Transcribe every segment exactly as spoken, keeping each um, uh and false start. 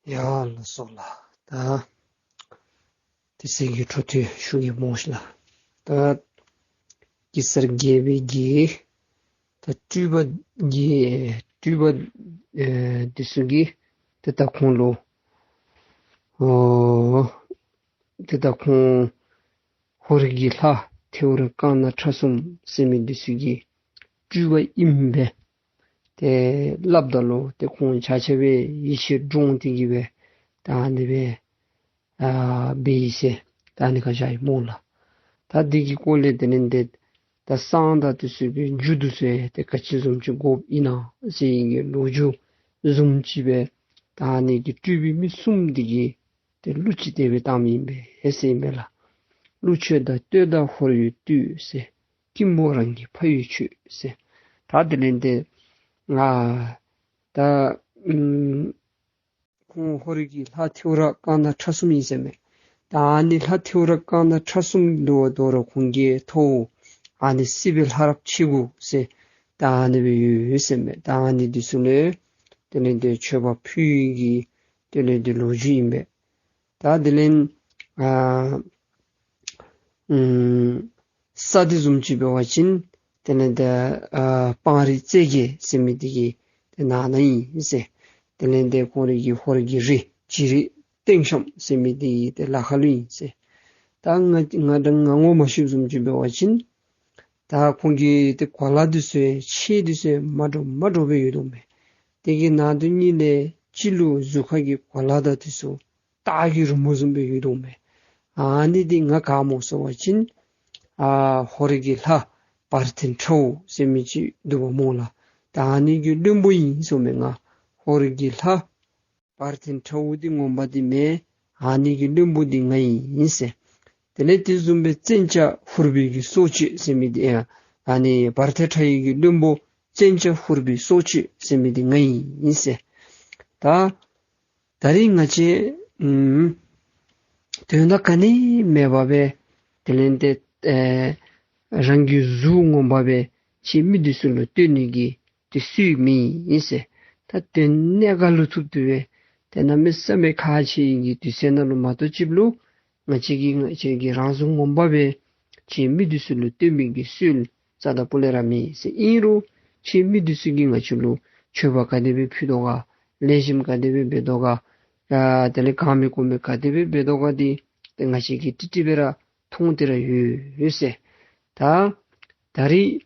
ཡ་ལགས་སོ་ལགས། ད་དེ་ཚེ་གི་འཕྲོ་མཐུད་ཞུ་གེ་སྨོ་ཤིག་ལགས། ད་གེ་སར་རྒྱལ་པོའི་གི་ད་སྤྲུལ་པ་གི་སྤྲུལ་པ་ཨེ་འདི་ཚུ་གིས་ཏེ་ད་ཁོང་ལུ་ཨོ་ཏེ་ད་ཁོང་ཧོར་གྱི་ལྷ་ཐེའུ་རང་རྐང་སྣ་ཁྲ་གསུམ་ཟེར་མི་འདི་ཚུ་གི་སྤྲུལ་པ་ཨིན་པས། ཏེ་སླབ་ད་ལུ་ཏེ་ཁོང་ཆ་ཁྱབ་སྦེ་ཡིད་ཆེས་འདྲོངས་ཏེ་གིས་སྦེ་ད་ཨ་ནི་སྦེ་ཨ་འབད་ཡི་ཟེར་ད་ཨ་ནི་ཁར་བཞག་ཡི་སྨོ་ལགས། ད་འདི་གི་སྐོར་ལས་དེ་ལས་ཏེ་ད་གསང་བདག་འདི་ཚུ་གི་རྒྱུད་འདི་ཚུ་ཏེ་ག་ཅི་བཟུམ་ཅིག་དགོཔ་ཨིན་ན་ཟེར་བའི་གི་ལོ་རྒྱུས་བཟུམ་ཅིག་སྦེ་ད་ཨ་ནི་གི་སྤྲུལ་པའི་མི་གསུམ་འདི་གི་ཏེ་གླུ་ཅིག་དེ་སྦེ་བཏངམ་ཨིན་པས་ཟེར་ཨིན་པས་ལགས། གླུ་ཆོས་དང་བསྟོད་དང་ཧོར་ཡུལ་བཏུད་ཟེར། སྐྱིད་མོ་རང་གི་ཕ་ཡུལ་ཆོས་ཟེར། ད་དེ་ལས་ཏེ་ང་ད་ཨམ་ཁོང་ཧོར་གྱི་ལྷ་ཐེའུ་རང་རྐང་སྣ་ཁྲ་གསུམ་ཨིན་ཟེར་མས། ད་ཨ་ནི་ལྷ་ཐེའུ་རང་རྐང་སྣ་ཁྲ་གསུམ་ལུ་དོ་རུང་ཁོང་གིས་ཐོ་ཨ་ནི་སྲིད་པའི་ལྷ་རབས་ཆེ་དགུ་ཟེར་ད་ཨ་ནི་སྦེ་ཡོད་ཟེར་མས། ད་ཨ་ནི་འདི་ཚུ་ལུ་དེ་ལས་ཏེ་མཆོད་པ་ཕུལ་ཡི་གི་དེ་ལས་ཏེ་ལོ་རྒྱུས་ཨིན་པས། ད་དེ་ལས་ཨ་ཨམ་ས་འདི་བཟུམ་ཅིག་འབད་བ་ཅིན་དེ་ལས་ཏེ་ཨ་སྤང་རི་རྩེ་རྒྱལ་ཟེར་མི་འདི་གི་ཏེ་ནང་ན་ཨིན་ཟེར། དེ་ལས་ཏེ་ཁོང་རའི་གི་ཧོར་གྱི་རི་བྱི་རི་སྟེང་ཤམ་ཟེར་མི་འདི་གི་ཏེ་ལ་ཁ་ལུ་ཨིན་ཟེར། ད་ང་ང་ད་ང་ངོ་མ་ཤེསཔ་བཟུམ་ཅིག་འབད་བ་ཅིན་ད་ཁོང་གི་ཏེ་གོ་ལ་འདི་ཚུ་ཆས་འདི་ཚུ་མ་འདྲཝ་མ་འདྲཝ་སྦེ་ཡོད་དོ་མས། དེ་གི་ནང་དོན་གཉིས་ལས་གཅིག་ལུ་གཟུགས་ཁ་གི་གོ་ལ་དང་འདི་ཚུ་སྟག་གི་རི་མོ་བཟུམ་སྦེ་ཡོད་དོ་མས། ཨ་ནི་འདི་ང་ག་སྨོ་ཟེར་བ་ཅིན་ཨ་ཧོར་གྱི་ལྷ་བར་ཐེན་ཁྲ་བོ་ཟེར་མི་ཅིག་འདུག་པ་སྨོ་ལགས། ད་ཨ་ནི་གི་བློན་པོ་ཨིན་ཟེར་མས། ང་ཧོར་གྱི་ལྷ་བར་ཐེན་ཁྲ་བོ་འདི་ངོ་མ་འདི་མེན། ཨ་ནི་གི་བློན་པོ་འདི་ང་ཨིན་ཟེར། དེ་ལས་དེ་བཟུམ་སྦེ་བཙན་སྐྱ་ཕུར་བུའི་གི་སྲོག་གཅོད་ཟེར་མི་འདི་ཨ་ནི་བར་ཐེན་ཁྲ་ཡི་གི་བློན་པོ་བཙན་སྐྱ་ཕུར་བུའི་སྲོག་གཅོད་ཟེར་མི་འདི་ང་ཨིན་ཟེར། ད་ད་རིས་ང་བཅས་ཨམ་དོན་དག་ག་ནི་མེད་པར་སྦེ་དེ་ལས་ཏེ་ཨེ་རང་གི་གཟུགས་ངོ་མ་སྦེ་ཁྱེད་མི་འདི་ཚུ་ལུ་སྟོན་ནི་གི་ཏེ་སྲོལ་མེད་ཨིན་ཟེར། ད་དོན་གནད་ག་ལུ་ཐུག་སྟེ་སྦེ་ཏེ་གནམ་མེད་ས་མེད་ཁག་ཆེ་བའི་གི་དུས་ཚོད་ནང་ལུ་མ་གཏོགས་ཅིག་ལུ་ང་བཅས་ཀྱིས་ང་བཅས་ཀྱི་རང་གཟུགས་ངོ་མ་སྦེ་ཁྱེད་མི་འདི་ཚུ་ལུ་སྟོན་མི་གི་སྲོལ་རྩ་དང་སྤུ་ལས་ར་མེད་ཟེར། ཨིན་རུང་ཁྱེད་མི་འདི་ཚུ་གིས་ང་བཅས་ལུ་མཆོད་པ་ག་དེ་སྦེ་ཕུལ་དོ་ག། ལེགས་ཤོམ་ག་དེ་སྦེ་འབད་དོ་ག། ཡ་དེ་ལས་གང་མི་གོ་མི་ག་དེ་སྦེ་འབད་དོ་ག་འདི་ཏེ་ང་བཅས་ཀྱིས་ཏིག་ཏིག་སྦེ་ར་མཐོང་སྟེ་ར་ཡོད་ཡོད་ཟེར། ད་ད་རིས་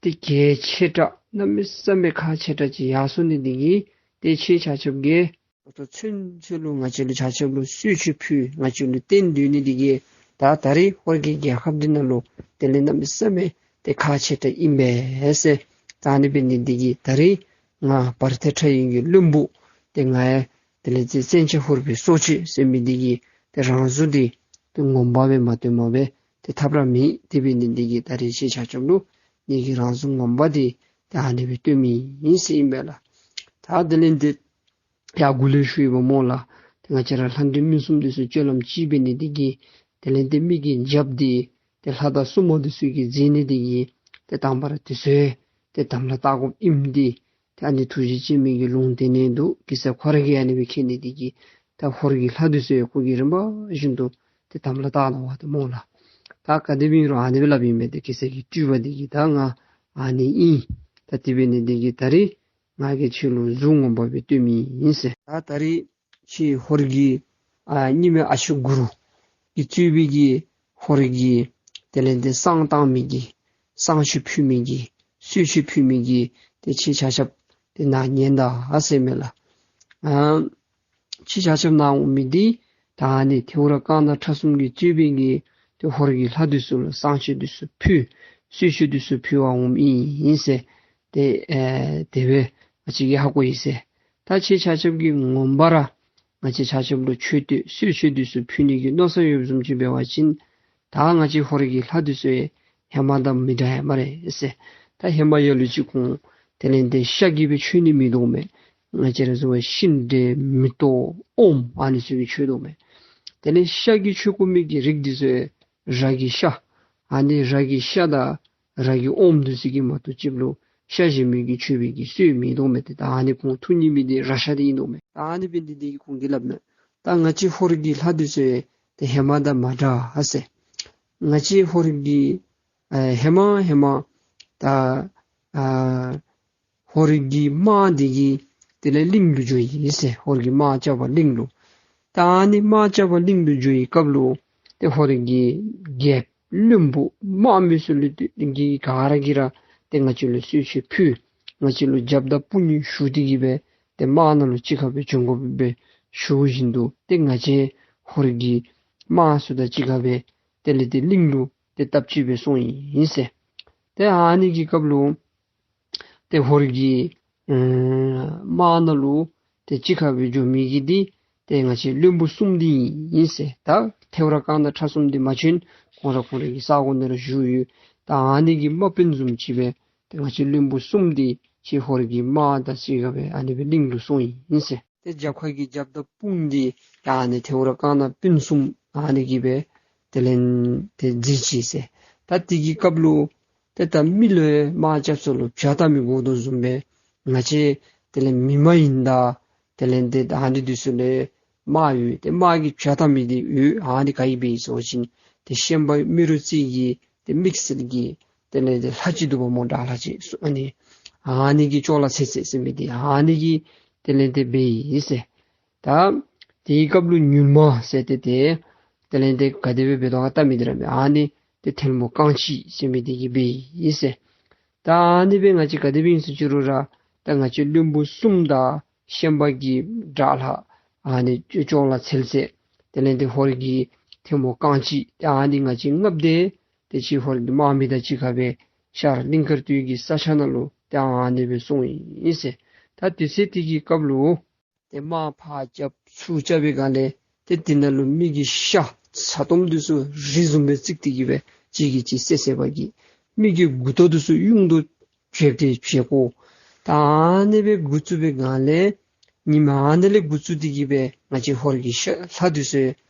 ཏེ་གལ་ཆེ་དྲགས་གནམ་མེད་ས་མེད་ཁག་ཆེ་དྲགས་ཅིག་ཡར་སོང་ནི་འདི་གིས་ཏེ་ཁྱེད་ཆ་ཁྱབ་ཀྱིས་ད་ལྟོ་ཚུན་ཚོད་ལུ་ང་བཅས་ལུ་ཆ་ཁྱབ་ལུ་གསོལ་མཆོད་ཕུལ་ང་བཅས་ལུ་བརྟེན་སྡོད་ནི་འདི་གིས་ད་ད་རིས་ཧོར་གྱི་རྒྱལ་ཁབ་འདི་ནང་ལུ་དེ་ལས་གནམ་མེད་ས་མེད་ཏེ་ཁག་ཆེ་དྲགས་ཨིན་པས་ཟེར། ད་ཨ་ནི་འབད་ནི་འདི་གིས་ད་རིས་ང་བར་ཐེན་ཁྲ་ཡི་གི་བློན་པོ་ཏེ་ང་ཡང་དེ་ལས་ཏེ་བཙན་སྐྱ་ཕུར་བུའི་སྲོག་གཅོད་ཟེར་མི་འདི་གི་ཏེ་རང་གཟུགས་འདི་ཏེ་ངོ་མ་སྦེ་མ་སྟོནམ་སྦེ་ཏེ་ཐབས་ར་མེད། དེ་འབད་ནི་འདི་གིས་ད་རིས་ཁྱེད་ཆ་ཁྱབ་ལུ་ངེ་གི་རང་གཟུགས་ངོ་མ་འདི་ཏེ་ཨ་ནི་སྦེ་སྟོན་མི་ཨིན་ཟེར་ཨིན་པས་ལགས། ད་དེ་ལས་ཏེ་ཡར་མགུ་ལས་ཞུ་ཡི་པ་སྨོ་ལགས། ཏེ་ང་བཅས་ར་ལྷ་འདྲེ་མི་གསུམ་འདི་ཚུ་སྤྱོད་ལམ་གཅིག་འབད་ནི་འདི་གིས་དེ་ལས་ཏེ་མི་གི་རྒྱབ་འདི་ཏེ་ལྷ་དང་སྲུང་མ་འདི་ཚུ་གིས་འཛིན་ནི་འདི་གིས་ཏེ་དང་པ་ར་འདི་ཚུ་ཏེ་དམ་ལ་བཏགས་དགོཔ་ཨིནམ་འདི་ཏེ་ཨ་ནི་ཐུགས་རྗེ་ཅན་མི་གི་ལུང་བསྟན་ནི་འདུག། གེ་སར་ཁོ་ར་གིས་ཨ་ནི་སྦེ་མཁྱེན་ནི་འདི་གིས་ད་ཧོར་གྱི་ལྷ་འདི་ཚུ་ཡང་ཁོ་གིས་རིམ་པ་བཞིན་དུ་ཏེ་དམ་ལ་བཏགས་གནང་བ་ཏེ་སྨོ་ལགས། ད་ག་དེ་སྦེ་ཨིན་རུང་ཨ་ནི་སྦེ་སླབ་ཨིན་མས། ཏེ་གེ་སར་གྱི་སྤྲུལ་པ་འདི་གིས་ད་ང་ཨ་ནི་ཨིན། ད་དེ་འབད་ནི་འདི་གིས་ད་རིས་ང་གིས་ཁྱེད་ལུ་གཟུགས་ངོ་མ་སྦེ་སྟོན་མི་ཨིན་ཟེར། ད་ད་རིས་ཁྱེད་ཧོར་གྱི་ཨ་རྙིང་མའི་ཨ་ཞེ་གུ་རུ་གིས་གཙོས་པའི་གི་ཧོར་གྱི་དེ་ལས་ཏེ་བསང་བཏང་མི་གི་བསང་མཆོད་ཕུལ་མི་གི་གསོལ་མཆོད་ཕུལ་མི་གི་ཏེ་ཁྱེད་ཆ་ཁྱབ་ཏེ་ནཱ་ཉན་ད་ཟེར་མས་ལགས། ཨ་ཁྱེད་ཆ་ཁྱབ་ནཱ་འོང་མི་འདི་ད་ཨ་ནི་ཐེའུ་རང་རྐང་སྣ་ཁྲ་གསུམ་གྱིས་གཙོས་པའི་གི་ཏེ་ཧོར་གྱི་ལྷ་འདི་ཚུ་ལུ་བསང་མཆོད་འདི་ཚུ་ཕུལ་གསོལ་མཆོད་འདི་ཚུ་ཕུལ་བར་འོངམ་ཨིན་ཟེར། ཏེ་ཨེ་དེ་སྦེ་ང་བཅས་ཀྱིས་ཧ་གོ་ཡི་ཟེར། ད་ཁྱེད་ཆ་ཁྱབ་ཀྱིས་ངོ་མ་ར་ང་བཅས་ཆ་ཁྱབ་ལུ་མཆོད་བསྟོད་གསོལ་མཆོད་འདི་ཚུ་ཕུལ་ནི་གི་མནོ་བསམ་ཡོདཔ་བཟུམ་ཅིག་འབད་བ་ཅིན་ད་ང་བཅས་ཧོར་གྱི་ལྷ་འདི་ཚུ་ཡང་ཧེ་མ་དང་མི་འདྲ་ཡ་སྨ་རེ་ཟེར། ད་ཧེ་མ་ལ་ལུ་ཅིག་ཁོང་དེ་ལས་ཏེ་ཤ་གིས་སྦེ་མཆོད་ནི་མིན་འདུག་མས། ང་བཅས་ར་བཟུམ་སྦེ་ཤིང་འབྲས་མེ་ཏོག་ཨོམ་ཨ་ནི་ཚུ་གིས་མཆོད་དོ་མས། དེ་ལས་ཤ་གིས་མཆོད་དགོ་མི་གི་རིགས་འདི་ཚུ་ཡང་ར་གི་ཤ་ཨ་ནི་ར་གི་ཤ་དང་ར་གི་ཨོམ་འདི་ཚུ་གིས་མ་གཏོགས་ཅིག་ལུ་ ཤ་བཞེས་མི་གི་མཆོད་པའི་གི་སྲོལ་མེད་དོ་མས། ཏེ་ད་ཨ་ནི་ཁོང་ཐུགས་མཉེས་མི་འདི་རཀྴ་འདི་ཨིན་དོ་མས། ད་ཨ་ནི་འབད་ནི་འདི་གིས་ཁོང་གིས་སླབ་ནི། ད་ང་བཅས་ཧོར་གྱི་ལྷ་འདི་ཚུ་ཏེ་ཧེ་མ་དང་མ་འདྲ་ཨ་ཟེར། ང་བཅས་ཧོར་གྱི་ཨེ་ཧེ་མ་ཧེ་མ་ད་ཨ་ཧོར་གྱི་དམག་འདི་གིས་དེ་ལས་གླིང་ལུ་འགྱོ་ཡི་ཟེར། ཧོར་གྱི་དམག་རྐྱབ་པར་གླིང་ལུ། ད་ཨ་ནི་དམག་རྐྱབ་པར་གླིང་ལུ་འགྱོ་བའི་སྐབས་ལུ་ཏེ་ཧོར་གྱི་རྒྱལཔོ་བློན་པོ་དམག་མི་ཚུ་ལུ་ཏེ་ག་ར་གིས་ར་ཏེ་ང་བཅས་ལུ་གསོལ་མཆོད་ཕུལ། ང་བཅས་ལུ་རྒྱབ་དང་དཔུང་གཉེན་ཞུ་སྟེ་གིས་སྦེ་ཏེ་དམག་ནང་ལུ་གཅིག་ཁར་སྦེ་འབྱོན་དགོ་པས་སྦེ་ཞུ་བཞིན་དུ་ཏེ་ང་བཅས་ཧོར་གྱི་དམག་ཚུ་དང་གཅིག་ཁར་སྦེ་དེ་ལས་ཏེ་གླིང་ལུ་ཏེ་སྟབས་གཅིག་སྦེ་སོང་ཡི་ཟེར། ཏེ་ཨ་ནི་གི་སྐབས་ལུ་ཏེ་ཧོར་གྱི་ཨེ་དམག་ནང་ལུ་ཏེ་གཅིག་ཁར་སྦེ་འགྱོ་མི་གི་འདི་ཏེ་ང་བཅས་བློན་པོ་གསུམ་འདི་ཨིན་ཟེར། ད་ཐེའུ་རང་ཀ་ན་ཁྲ་གསུམ་འདི་མ་བྱོན། ཁོང་ར་ཁོང་ར་གི་ས་གོ་ནང་ར་བཞུགས་ཡོད། ད་ཨ་ནི་གི་དམག་དཔོན་བཟུམ་ཅིག་སྦེ་ཏེ་ང་བཅས་བློན་པོ་གསུམ་འདི་ཁྱེད་ཧོར་གྱི་དམག་དང་གཅིག་ཁར་སྦེ་ཨ་ནི་སྦེ་གླིང་ལུ་སོང་ཡི་ཟེར། ཏེ་རྒྱབ་ཁ་གི་རྒྱབ་དང་དཔུང་འདི་ད་ཨ་ནི་ཐེའུ་རང་ཀ་ན་སྤུན་གསུམ་ཨ་ནི་གིས་སྦེ་དེ་ལས་ཏེ་མཛད་ཅི་ཟེར། ད་དེ་གི་སྐབས་ལུ་ཏེ་ད་མི་ལུ་དམག་རྐྱབ་ས་ལུ་བྱ་བལྟ་མི་དགོ་དོ་བཟུམ་སྦེ་ང་བཅས་དེ་ལས་མི་མ་ཡིན་དང་དེ་ལས་ཏེ་ཨ་ནི་འདི་ཚུ་ལས་དམག་ཡོད། ཏེ་དམག་གི་བྱ་བལྟ་མི་འདི་ཡོད། ཨ་ནི་ག་ཨིན་པས་ཟེར་བ་ཅིན་ཏེ་ཤན་པ་རྨེ་རུ་རྩེ་གི་ཏེ་དམིགས་བསལ་གྱི་དེ་ལས་ཏེ་ལྷ་ཅིག་འདུག་པ་སྨོ། དགྲ་ལྷ་ཅིག་ཨ་ནི་ཨ་ནི་གི་ཅོག་ལ་ཚེ་ཚེ་ཟེར་མི་འདི་ཨ་ནི་གིས་དེ་ལས་ཏེ་འབད་ཡི་ཟེར། ད་དེའི་སྐབས་ལུ་མྱུར་མ་ཟེར་ཏེ་ཏེ་དེ་ལས་ཏེ་ག་དེ་སྦེ་འབད་དོ་ག་བལྟ་མི་འདི་ར་མས། ཨ་ནི་ཏེ་ཐལ་མོ་རྐང་གཅིག་ཟེར་མི་འདི་གིས་འབད་ཡི་ཟེར། ད་ཨ་ནི་སྦེ་ང་བཅས་ག་དེ་སྦེ་ཨིན་ཟེར་ཅི་རུང་ར་ད་ང་བཅས་བློན་པོ་གསུམ་དང་ཤན་པ་གི་དགྲ་ལྷ་ཨ་ནི་ཅོག་ལ་ཚེ་ཚེ་དེ་ལས་ཏེ་ཧོར་གྱི་ཐལ་མོ་རྐང་གཅིག་ཏེ་ཨ་ནི་ང་བཅས་ལྔ་སྡེ་ཏེ་ཁྱེད་ཧོར་གྱི་དམག་མི་དང་གཅིག་ཁར་སྦེ་ཤར་གླིང་དཀར་སྟོད་ཀྱི་ས་ཆ་ནང་ལུ་ཏེ་ཨ་ནི་སྦེ་སོང་ཡི་ཟེར། ད་དེ་ཚེ་དེ་གི་སྐབས་ལུ་ཏེ་དམག་ཕར་རྐྱབ་ཚུར་རྐྱབ་པའི་སྒང་ལས་ཏེ་དེ་ནང་ལུ་མི་གི་ཤ་ཚ་ཏོམ་འདི་ཚུ་རི་བཟུམ་སྦེ་བརྩིགས་ཏེ་གིས་སྦེ་གཅིག་གིས་གཅིག་བསད་བསད་པ་གིས་མི་གི་མགུ་ཏོ་འདི་ཚུ་གཡུང་དྲུང་བྱེད་དེ་བྱེད་དགོ། ད་ཨ་ནི་སྦེ་འགོ་བཙུགས་པའི་སྒང་ལས་ཉིནམ་ཨ་ནི་ལས་འགོ་བཙུགས་ཏེ་གིས་སྦེ་ང་བཅས་ཧོར་གྱི་ཤ་ལྷ་འདི་ཚུ་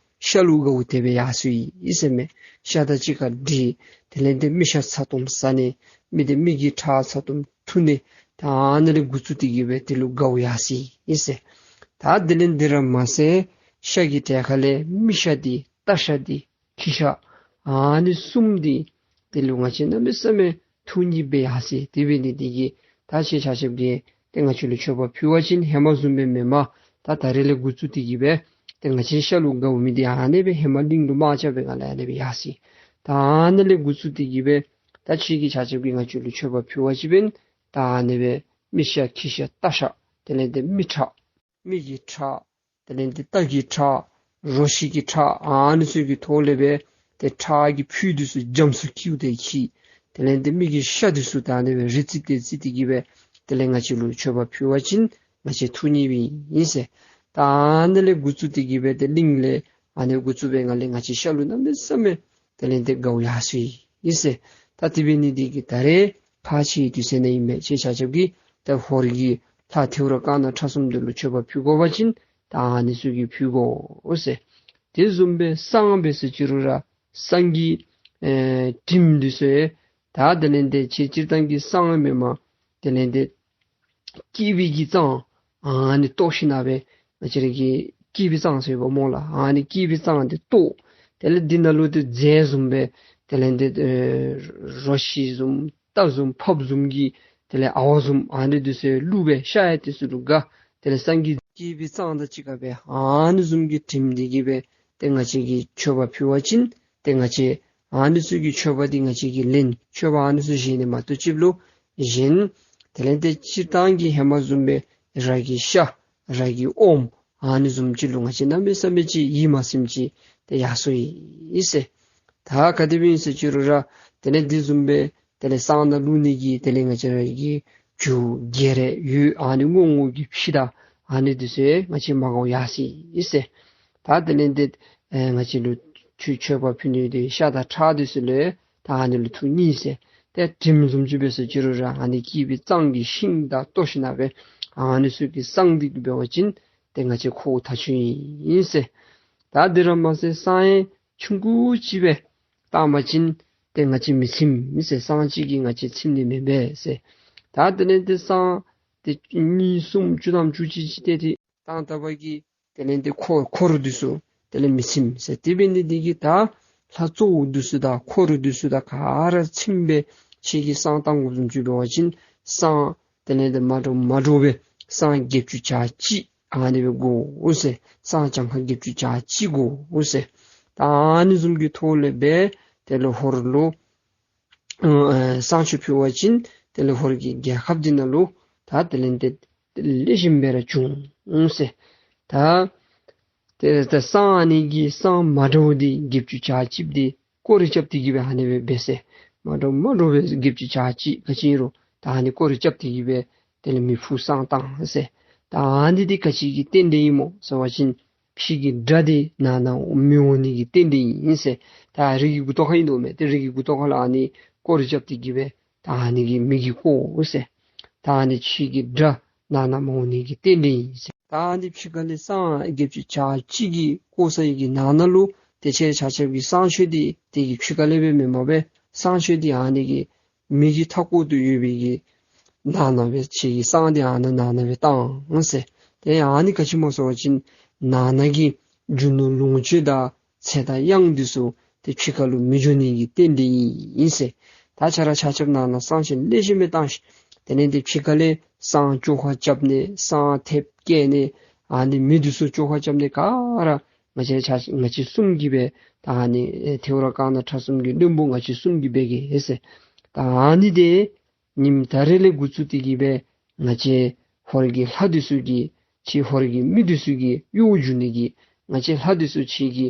ཤ་ལུ་དགའཝ་དེ་སྦེ་ཡར་སོ་ཡི་ཟེར་མས། ཤ་དང་གཅིག་ཁར་འདྲིས། དེ་ལས་ཏེ་མི་ཤ་ཚ་ཏོམ་ཟ་ནི། མི་དེ་མི་གི་ཁྲག་ཚ་ཏོམ་འཐུང་ནི། ད་ཨ་ནི་ལས་འགོ་བཙུགས་ཏེ་གིས་སྦེ་དེ་ལུ་དགའཝ་ཡར་སོ་ཡི་ཟེར། ད་དེ་ལས་འདི་ར་མ་ཚད་ཤ་གི་གྲས་ཁ་ལས་མི་ཤ་འདི་རྟ་ཤ་འདི་ཁྱི་ཤ་ཨ་ནི་གསུམ་འདི་དེ་ལུ་ང་བཅས་གནམ་མེད་ས་མེད་ཐུགས་མཉེས་སྦེ་ཡར་སོ་ཡི། དེ་འབད་ནི་འདི་གིས་ད་ཁྱེད་ཆ་ཁྱབ་ཀྱིས་ཏེ་ང་བཅས་ལུ་མཆོད་པ་ཕུལ་བ་ཅིན་ཧེ་མ་བཟུམ་སྦེ་མེན་པར་ད་ད་རེས་ལས་འགོ་བཙུགས་ཏེ་གིས་སྦེ་ཏེ་ང་བཅས་ཤ་ལུ་དགའཝ་མི་འདི་ཨ་ནི་སྦེ་ཧེ་མ་གླིང་ལུ་དམག་རྐྱབ་པའི་སྒང་ལས་ཨ་ནི་སྦེ་ཡར་སོ་ཡི། ད་ཨ་ནི་ལས་འགོ་བཙུགས་ཏེ་གིས་སྦེ་ད་ཁྱེད་ཀྱིས་ཆ་ཁྱབ་ཀྱིས་ང་བཅས་ལུ་མཆོད་པ་ཕུལ་བ་ཅིན་ད་ཨ་ནི་སྦེ་མི་ཤ་ཁྱི་ཤ་རྟ་ཤ་དེ་ལས་ཏེ་མི་ཁྲག་མི་གི་ཁྲག་དེ་ལས་ཏེ་རྟ་གི་ཁྲག་རོ་ཁྱི་གི་ཁྲག་ཨ་ནི་ཚུ་གི་ཐོག་ལས་སྦེ་ཏེ་ཁྲག་གི་ཕུད་འདི་ཚུ་རྒྱ་མཚོ་འཁྱིལཝ་དེ་འཁྱིལ། དེ་ལས་ཏེ་མི་གི་ཤ་འདི་ཚུ་ད་ཨ་ནི་སྦེ་རི་བརྩིགས་ཏེ་བརྩིགས་ཏེ་གིས་སྦེ་དེ་ལས་ང་བཅས་ལུ་མཆོད་པ་ཕུལ་བ་ཅིན་ང་བཅས་ཐུགས་མཉེས་པའི་ཨིན་ཟེར། ད་ཨ་ནི་ལས་འགོ་བཙུགས་ཏེ་གིས་སྦེ་ཏེ་གླིང་ལས་ཨ་ནི་འགོ་བཙུགས་པའི་སྒང་ལས་ང་བཅས་ཤ་ལུ་གནམ་མེད་ས་མེད་དེ་ལས་ཏེ་དགའཝ་ཡར་སོ་ཡི་ཟེར། ད་དེ་འབད་ནི་འདི་གིས་ད་རེས་ཁག་ཆེ་དུས་ཚོད་ནང་ཨིན་མས། ཁྱེད་ཆ་ཁྱབ་ཀྱིས་ད་ཧོར་གྱི་ལྷ་ཐེའུ་རང་ཀ་ན་ཁྲ་གསུམ་འདི་ལུ་མཆོད་པ་ཕུལ་དགོ་པ་ཅིན་ད་ཨ་ནི་ཚུ་གིས་ཕུལ་དགོ་ཟེར། དེ་བཟུམ་སྦེ་བསང་འབད་ཟེར་ཅི་རུང་ར་བསང་གི་ཨེ་དྲིམ་འདི་ཚུ་ད་དེ་ལས་ཏེ་ཁྱེད་སྤྱིར་བཏང་གི་བསང་མེན་པར་དེ་ལས་ཏེ་སྐྱེས་པའི་གི་བསང་ཨ་ནི་བཏོག་ཞིནམ་སྦེ་ང་བཅས་ར་གི་སྐྱེས་པའི་བསང་ཟེར་བ་སྨོ་ལགས། ཨ་ནི་སྐྱེས་པའི་བསང་འདི་བཏོག། དེ་ལས་འདི་ནང་ལུ་ཏེ་རྫས་བཟུམ་སྦེ་དེ་ལས་ཏེ་ཨེ་རོ་ཁྱི་བཟུམ་རྟ་བཟུམ་ཕགཔ་བཟུམ་གྱི་དེ་ལས་ཨ་བ་བཟུམ་ཨ་ནི་འདི་ཚུ་བླུགས་སྦེ་ཤ་ཡང་དེ་ཚུ་ལུ་དགའ། དེ་ལས་བསང་གི་སྐྱེས་པའི་བསང་དང་གཅིག་ཁར་སྦེ་ཨ་ནི་བཟུམ་གྱི་དྲིམ་འདི་གིས་སྦེ་ཏེ་ང་བཅས་ཀྱིས་མཆོད་པ་ཕུལ་བ་ཅིན་ཏེ་ང་བཅས་ཨ་ནི་ཚུ་གི་མཆོད་པ་འདི་ང་བཅས་ཀྱིས་ལེན། མཆོད་པ་ཨ་ནི་ཚུ་བཞེས་ནི་མ་གཏོགས་ཅིག་ལུ་གཞན་དེ་ལས་ཏེ་སྤྱིར་བཏང་གི་ཧེ་མ་བཟུམ་སྦེ་ར་གི་ཤ་ར་གི་ཨོམ་ཨ་ནི་བཟུམ་ཅིག་ལུ་ང་བཅས་གནམ་མེད་ས་མེད་ཅིག་ཡིད་མ་ཚིམ་ཅིག་ཏེ་ཡར་སོ་ཡི་ཟེར། ད་ག་དེ་སྦེ་ཨིན་ཟེར་ཅི་རུང་ར་དེ་ལས་འདི་བཟུམ་སྦེ་དེ་ལས་བསང་ནང་བླུགས་ནི་གི་དེ་ལས་ང་བཅས་ར་གི་རྒྱུ་བགེགས་རེ་ཡོད། ཨ་ནི་སྔོན་སྔོན་གྱི་ཕྱི་དང་ཨ་ནི་འདི་ཚུ་ང་བཅས་མ་དགའཝ་ཡར་སོ་ཡི་ཟེར། ད་དེ་ལས་འདི་ཨེ་ང་བཅས་ལུ་ཁྱོད་མཆོད་པ་ཕུལ་ནི་འདི་ཤ་དང་ཁྲག་འདི་ཚུ་ལུ་ད་ཨ་ནི་ལུ་ཐུགས་མཉེས་ཟེར། ཏེ་དྲིམ་བཟུམ་ཅིག་འབད་ཟེར་ཅི་རུང་ར་ཨ་ནི་སྐྱེས་པའི་བསང་གི་ཤིང་དང་བཏོག་ཞིནམ་སྦེ་ཨ་ནི་ཚུ་གི་བསང་འདི་གིས་འབད་བ་ཅིན་ཏེ་ང་བཅས་ཁོ་ཐག་ཆོད་ཨིན་ཟེར། ད་འདི་ར་མ་ཚད་བསང་ཡང་ཆུང་ཀུ་ཅིག་སྦེ་བཏང་པ་ཅིན་ཏེ་ང་བཅས་མི་ཚིམ་ཟེར། བསང་གཅིག་གིས་ང་བཅས་ཚིམ་ནི་མེན་པས་ཟེར། ད་དེ་ལས་ཏེ་སྲང་ཏེ་གཉིས་གསུམ་བཅུ་ཐམ་བཅུ་གཅིག་ཅིག་ཏེ་ཏེ་བཏང་ད་པ་གིས་དེ་ལས་ཏེ་འཁོར་འཁོར་འདི་ཚུ་དེ་ལས་མི་ཚིམ་ཟེར། དེ་འབད་ནི་འདི་གིས་ད་ལྷ་གཙོ་བོ་འདི་ཚུ་དང་འཁོར་འདི་ཚུ་དང་ག་ར་ཚིམ་སྦེ་ཁྱེད་ཀྱིས་སྲང་བཏང་དགོཔ་བཟུམ་ཅིག་འབད་བ་ཅིན་སྲང་དེ་ལས་ཏེ་མ་འདྲཝ་མ་འདྲཝ་སྦེ་སྲང་བརྒྱད་ཅུ་གྱ་གཅིག་ཨ་ནི་སྦེ་དགོ་ཟེར། སྲང་གྱངས་ཁ་བརྒྱད་ཅུ་གྱ་གཅིག་དགོ་ཟེར། ད་ཨ་ནི་བཟུམ་གྱི་ཐོག་ལས་སྦེ་དེ་ལས་ཧོར་ལུ་ཨ་སྲང་མཆོད་ཕུལ་བ་ཅིན་དེ་ལས་ཧོར་གྱི་རྒྱལ་ཁབ་འདི་ནང་ལུ་ད་དེ་ལས་ཏེ་ལེགས་ཤོམ་སྦེ་ར་འབྱུང་ཟེར། ད་ཏེ་ད་སྲང་ཨ་ནི་གི་སྲང་མ་འདྲཝ་འདི་བརྒྱད་ཅུ་གྱ་གཅིག་འདི་སྐོར་ར་རྐྱབ་སྟེ་གི་སྦེ་ཨ་ནི་སྦེ་འབད་ཟེར། མ་འདྲཝ་མ་འདྲཝ་སྦེ་བརྒྱད་ཅུ་གྱ་གཅིག་ག་ཅི་ཨིན་རུང་ད་ཨ་ནི་སྐོར་ར་རྐྱབ་སྟེ་གི་སྦེ་དེ་ལས་མི་ཕུ་སྲང་བཏང་ཟེར། ད་ཨ་ནི་འདི་ག་ཅི་གི་རྟེན་འབྲེལ་ཨིན་མོ་ཟེར་བ་ཅིན་ཕྱི་གི་དགྲ་འདི་ནང་ན་མི་འོང་ནི་གི་རྟེན་འབྲེལ་ཨིན་ཟེར། ད་རི་གི་མགུ་ཏོ་ཁར་ཨིན་དོ་མས། ཏེ་རི་གི་མགུ་ཏོ་ཁར་ལུ་ཨ་ནི་སྐོར་ར་རྐྱབ་སྟེ་གི་སྦེ་ད་ཨ་ནི་གིས་མི་གིས་བཀོག་ཟེར། ད་ཨ་ནི་ཕྱི་གི་དགྲ་ནང་ན་མ་འོང་ནི་གི་རྟེན་འབྲེལ་ཨིན་ཟེར། ད་ཨ་ནི་ཕྱི་ཁ་ལས་སྲང་བརྒྱད་ཅུ་གྱ་གཅིག་གི་བཀོག་ས་ཡི་གི་ནང་ན་ལུ་ཏེ་ཁྱེད་ཆ་ཁྱབ་ཀྱིས་སྲང་མཆོད་འདི་དེ་གི་ཕྱི་ཁ་ལས་སྦེ་མེན་པར་སྦེ་སྲང་མཆོད་འདི་ཨ་ནི་གི་མི་གི་མཐའ་སྐོར་དུ་ཡོད་པའི་གི་ནང་ན་སྦེ་ཁྱེད་ཀྱིས་སྲང་འདི་ཨ་ནི་ནང་ན་སྦེ་བཏང་ཟེར། ཏེ་ཨ་ནི་ག་ཅི་སྨོ་ཟེར་བ་ཅིན་ནང་ན་གི་རྒྱུ་ནོར་ལོངས་སྤྱོད་དང་ཚེ་དང་གཡང་འདི་ཚུ་ཏེ་ཕྱི་ཁ་ལུ་མི་འགྱོ་ནི་གི་རྟེན་འབྲེལ་ཨིན་ཟེར། ད་ཁྱེད་ར་ཆ་ཁྱབ་ནང་ན་སྲང་མཆོད་ལེགས་ཤོམ་སྦེ་བཏང་ཤིག། དེ་ལས་ཏེ་ཕྱི་ཁ་ལས་སྲང་བཅོ་ཁ་རྐྱབ་ནི་སྲང་ཐེབས་བཀལ་ནི་ཨ་ནི་མི་འདི་ཚུ་བཅོ་ཁ་རྐྱབ་ནི་ག་ར་ང་བཅས་ཆ་ང་བཅས་གསུམ་གྱིས་སྦེ་ད་ཨ་ནི་ཨེ་ཐེའུ་རང་ཀ་ན་ཁྲ་གསུམ་གྱི་བློན་པོ་ང་བཅས་གསུམ་གྱིས་འབད་གེ་ཟེར། ད་ཨ་ནི་འདི་ཉིནམ་ད་རིས་ལས་འགོ་བཙུགས་ཏེ་གི་སྦེ་ང་བཅས་ཧོར་གྱི་ལྷ་འདི་ཚུ་གིས་ཁྱེད་ཧོར་གྱི་མི་འདི་ཚུ་གི་གཡོག་འགྱོ་ནི་གི་ང་བཅས་ལྷ་འདི་ཚུ་ཁྱེད་ཀྱི་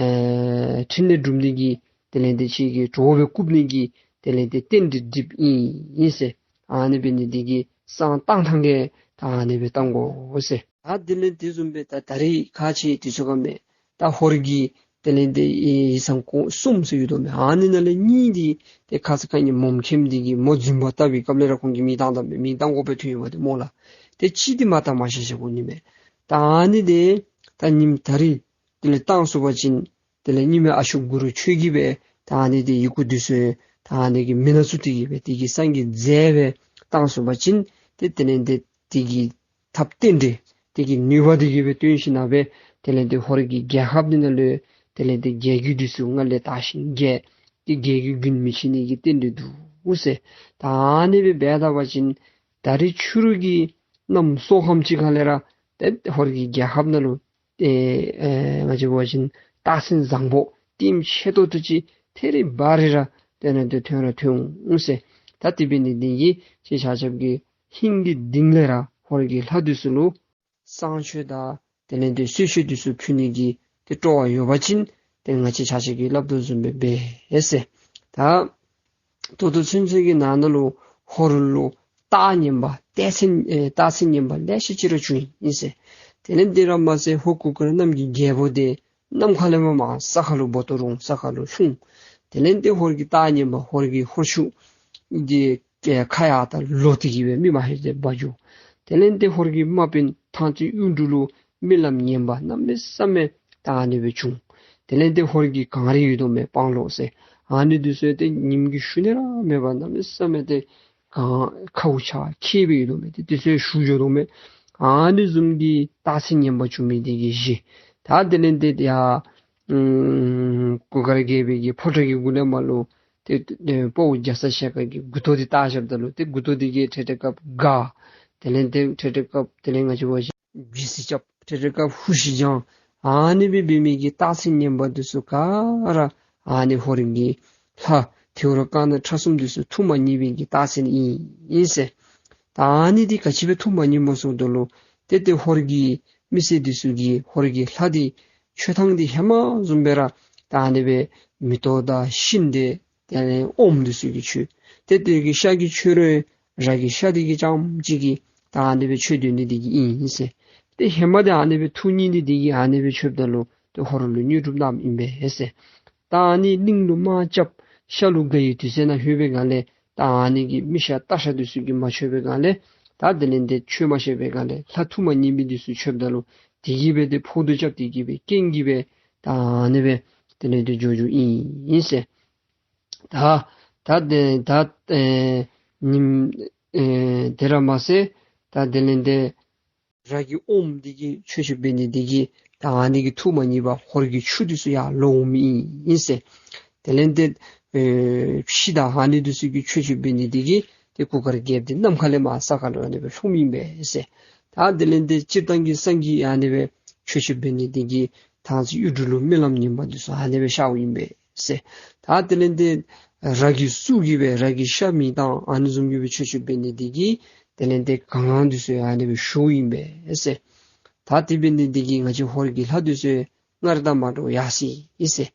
ཨེ་ཕྲིན་ལས་སྒྲུབ་ནི་གི་དེ་ལས་ཏེ་ཁྱེད་ཀྱི་གྲོགས་སྦེ་བཀུག་ནི་གི་དེ་ལས་ཏེ་རྟེན་འབྲེལ་འགྲིགཔ་ཨིན་ཟེར། ཨ་ནི་འབད་ནི་འདི་གིས་སྲང་བཏང་ཐངས་ཀྱི་ད་ཨ་ནི་སྦེ་བཏང་དགོ་ཟེར། ད་དེ་ལས་དེ་བཟུམ་སྦེ་ད་ད་རིས་ཁ་ཆེ་དུས་ཚོད་ཁ་མེད། ད་ཧོར་གྱི་དེ་ལས་ཏེ་ཡི་ཚང་ཁོངས་གསུམ་ཟེར་ཡོད་དོ་མས། ཨ་ནི་ནང་ལས་གཉིས་འདི་ཏེ་ཁ་ཙ་ཁ་ཉིནམ་མོ་མཁནམ་འདི་གིས་མོ་རྫུན་པ་བཏབ་པའི་སྐབས་ལས་ར་ཁོང་གིས་མེ་བཏང་བཏངམ་མས། མེ་བཏང་དགོ་པའི་དོན་ཡོདཔ་འདི་སྨོ་ལགས། ཏེ་གཅིག་འདི་མ་བཏང་མ་ཤེས་ཤེས་ཁོང་གཉིས་མས། ད་ཨ་ནི་འདི་ད་ཉིནམ་ད་རིས་དེ་ལས་བཏང་ཚུགས་པ་ཅིན་དེ་ལས་ཉི་མའི་ཨ་ཤུ་གུ་རུ་ཆོས་ཀྱིས་སྦེ་ད་ཨ་ནི་འདི་ཡི་གུ་འདི་ཚུ་ད་ཨ་ནི་གི་མེ་ནང་བཙུགས་ཏེ་གི་སྦེ་དེ་གི་སངས་རྒྱས་རྫས་སྦེ་བཏང་ཚུགས་པ་ཅིན་ཏེ་དེ་ལས་ཏེ་དེ་གི་ཐབས་རྟེན་འབྲེལ་དེ་གི་ནུས་པ་དེ་གིས་སྦེ་སྟོན་ཞིནམ་ལས་སྦེ་དེ་ལས་ཏེ་ཧོར་གྱི་རྒྱལ་ཁབ་འདི་ནང་ལུ་དེ་ལས་ཏེ་རྒྱལ་རྒྱུད་འདི་ཚུ་སྔར་ལས་དར་ཞིང་རྒྱས། ཏེ་རྒྱལ་རྒྱུད་རྒྱུན་མི་ཆད་ནི་གི་རྟེན་འབྲེལ་འདུག་ཟེར། ད་ཨ་ནི་སྦེ་འབད་ད་པ་ཅིན་ད་རིས་ཕྱི་རུ་གི་གནམ་སྲོ་ཁམས་ཅིག་ཁ་ལས་ར་ཏེ་ཧོར་གྱི་རྒྱལ་ཁབ་ནང་ལུ་ཏེ་ཨེ་ང་བཅས་འབད་བ་ཅིན་རྟགས་མཚན་བཟང་པོ་ལྟདམོ་ཆེ་ཏོག་ཏོ་ཅིག་ཐད་རི་བ་རི་ར་དེ་ནང་ཏེ་ཐོན་ར་ཐོན་འོང་ཟེར། ད་དེ་འབད་ནི་འདི་གིས་ཁྱེད་ཆ་ཁྱབ་ཀྱིས་ཧིང་གི་གཏིང་ལས་ར་ཧོར་གྱི་ལྷ་འདི་ཚུ་ལུ་སྲང་མཆོད་དང་དེ་ལས་ཏེ་གསོལ་མཆོད་འདི་ཚུ་ཕུལ་ནི་གི་ཏེ་སྤྲོ་བ་ཡོད་པ་ཅིན་ཏེ་ང་བཅས་ཆ་ཁྱབ་ཀྱིས་སླབ་དོ་བཟུམ་སྦེ་འབད་ཟེར། ད་ད་ལྟོ་ཚུན་ཚོད་ཀྱི་ནང་ན་ལུ་ཧོར་ལུ་རྟགས་ངན་པ་རྟགས་མཚན་ཨེ་རྟགས་མཚན་ངན་པ་ལེ་ཤ་ཅིག་ར་བྱུང་ཡི་ཟེར། དེ་ལས་དེ་ར་མ་ཚད་ཧོར་གུར་དཀར་གནམ་གྱི་རྒྱལ་པོ་དེ་གནམ་ཁ་ལས་མར་མར་ས་ཁ་ལུ་འབོ་ཏོ་རུང་ས་ཁ་ལུ་ལྷུང་། དེ་ལས་ཏེ་ཧོར་གྱི་རྟགས་ངན་པ་ཧོར་གྱི་ཧོར་ཤུག་འདི་ཨེ་ཁ་ཡར་དང་ལོག་སྟེ་གི་སྦེ་མི་མ་ཤེས་ཏེ་འབག་འགྱོ། དེ་ལས་ཏེ་ཧོར་གྱི་དམག་དཔོན་ཐང་རྩེ་གཡུ་འབྲུག་ལུ་རྨི་ལམ་ངན་པ་གནམ་མེད་ས་མེད་ད་ཨ་ནི་སྦེ་བྱུང་། དེ་ལས་ཏེ་ཧོར་གྱི་གངས་རི་ཡོད་དོ་མས་སྤང་ལོ་ཟེར། ཨ་ནི་འདི་ཚུ་ཏེ་ཉིམ་གིས་ཞུ་ནི་ར་མེད་པར་གནམ་མེད་ས་མེད་ཏེ་གངས་ཁཝ་ཆགས་ཁྱེགས་སྦེ་ཡོད་དོ་མས། ཏེ་འདི་ཚུ་ཞུ་འགྱོ་དོ་མས། ཨ་ནི་བཟུམ་གྱི་རྟགས་མཚན་ངན་པ་བྱུང་མི་འདི་གིས་བཞི། ད་དེ་ལས་ཏེ་ཡར་ཨམ་གུར་དཀར་རྒྱལ་པོའི་གི་ཕོ་བྲང་གི་གུ་ལས་མར་ལུ་ཏེ་ཏེ་དཔའ་བོ་རྒྱ་ཚ་ཞལ་དཀར་གྱི་མགུ་ཏོ་འདི་བཏགས་བཞགཔ་ད་ལུ་ཏེ་མགུ་ཏོ་འདི་གིས་ཁྲེ་ཁྲེ་སྐབས་དགའ། དེ་ལས་ཏེ་ཁྲེ་ཁྲེ་སྐབས་དེ་ལས་ང་བཅས་འབད་བ་ཅིན་བི་སི་རྐྱབ། ཁྲེ་ཁྲེ་སྐབས་ཧུ་ཤི་འབྱང་། ཨ་ནི་སྦེ་འབད་མི་གི་རྟགས་མཚན་ངན་པ་འདི་ཚུ་ག་ར་ཨ་ནི་ཧོར་གྱི་ལྷ་ཐེའུ་རང་དཀར་ནག་ཁྲ་གསུམ་འདི་ཚུ་ཐུགས་མ་མཉེས་པའི་གི་རྟགས་མཚན་ཨིན་ཨིན་ཟེར། ད་ཨ་ནི་འདི་ག་ཅི་སྦེ་ཐུགས་མ་མཉེས་སྨོ་ཟེརཝ་ད་ལུ་ཏེ་ཏེ་ཧོར་གྱི་མི་སེར་འདི་ཚུ་གིས་ཧོར་གྱི་ལྷ་འདི་མཆོད་ཐངས་འདི་ཧེ་མ་བཟུམ་སྦེ་ར་ད་ཨ་ནི་སྦེ་མེ་ཏོག་དང་ཤིང་འདི་དེ་ལས་ཨོམ་འདི་ཚུ་གིས་མཆོད། ཏེ་དེ་གི་ཤ་གིས་མཆོད་རུང་ར་གི་ཤ་འདི་གིས་རྐྱངམ་གཅིག་གིས་ད་ཨ་ནི་སྦེ་མཆོད་སྡོད་ནི་འདི་གིས་ཨིན་ཟེར། ཏེ་ཧེ་མ་འདི་ཨ་ནི་སྦེ་ཐུགས་མཉེས་ནི་འདི་གིས་ཨ་ནི་སྦེ་མཆོདཔ་ད་ལུ་ཏེ་ཧོར་ལུ་དངོས་གྲུབ་གནངམ་ཨིན་པས་ཟེར། ད་ཨ་ནི་གླིང་ལུ་དམག་རྐྱབ་ཤ་ལུ་དགའ་བའི་དུས་ཚོད་ནང་ལྷོད་པའི་སྒང་ལས་ད་ཨ་ནི་གི་མི་ཤ་སྟག་ཤ་འདི་ཚུ་གིས་མ་མཆོད་པའི་སྒང་ལས་ད་དེ་ལས་ཏེ་མཆོད་མ་ཤེས་པའི་སྒང་ལས་ལྷ་ཐུགས་མ་མཉེས་མི་འདི་ཚུ་མཆོདཔ་ད་ལུ་དེ་གིས་སྦེ་ཏེ་ཕོག་ཐུག་རྐྱབ་སྟེ་གི་སྦེ་རྐྱེན་གྱིས་སྦེ་ད་ཨ་ནི་སྦེ་དེ་ལས་ཏེ་འགྱོ་འགྱོཝ་ཨིན་ཟེར། ད་ད་ཏེ་ད་ཨེ་ཉིམ་ ཨེ་དེ་ར་མ་ཚད་ད་དེ་ལས་ཏེ་ར་གི་ཨོམ་འདི་གིས་ཆོས་སྤྱོད་འབད་ནི་འདི་གིས་ད་ཨ་ནི་གི་ཐུགས་མ་མཉེས་པར་ཧོར་གྱི་ཆུ་འདི་ཚུ་ཡར་ལོག་འོང་མི་ཨིན་ཟེར། དེ་ལས་ཏེ་ཨེ་ཕྱི་དང་ཨ་ནི་འདི་ཚུ་གིས་ཆོས་སྤྱོད་འབད་ནི་འདི་གིས་ཏེ་གུར་དཀར་རྒྱལཔོ་འདི་ནམ་མཁའ་ལས་མར་ས་ཁར་ལུ་ཨ་ནི་སྦེ་ལྷུང་མི་ཨིན་པས་ཟེར། ད་དེ་ལས་ཏེ་སྤྱིར་བཏང་གི་སངས་རྒྱས་ཨ་ནི་སྦེ་ཆོས་སྤྱོད་འབད་ནི་འདི་གིས་ད་ཨ་ཙི་གཡུ་འབྲུག་ལུ་སྨོན་ལམ་ངན་པ་འདི་ཚུ་ཨ་ནི་སྦེ་ཤོརཝ་ཨིན་པས་ཟེར། ད་དེ་ལས་ཏེ་ར་གི་སུ་གིས་སྦེ་ར་གི་ཤ་མེ་བཏང་ཨ་ནི་བཟུམ་གྱི་སྦེ་ཆོས་སྤྱོད་འབད་ནི་འདི་གིས་དེ་ལས་ཏེ་གངས་འདི་ཚུ་ཨ་ནི་སྦེ་ཞུཝ་ཨིན་པས་ཟེར། ད་དེ་འབད་ནི་འདི་གིས་ང་བཅས་ཧོར་གྱི་ལྷ་འདི་ཚུ་སྔར་དང་མ་འདྲཝ་ཡར་སོ་ཡི་ཟེར།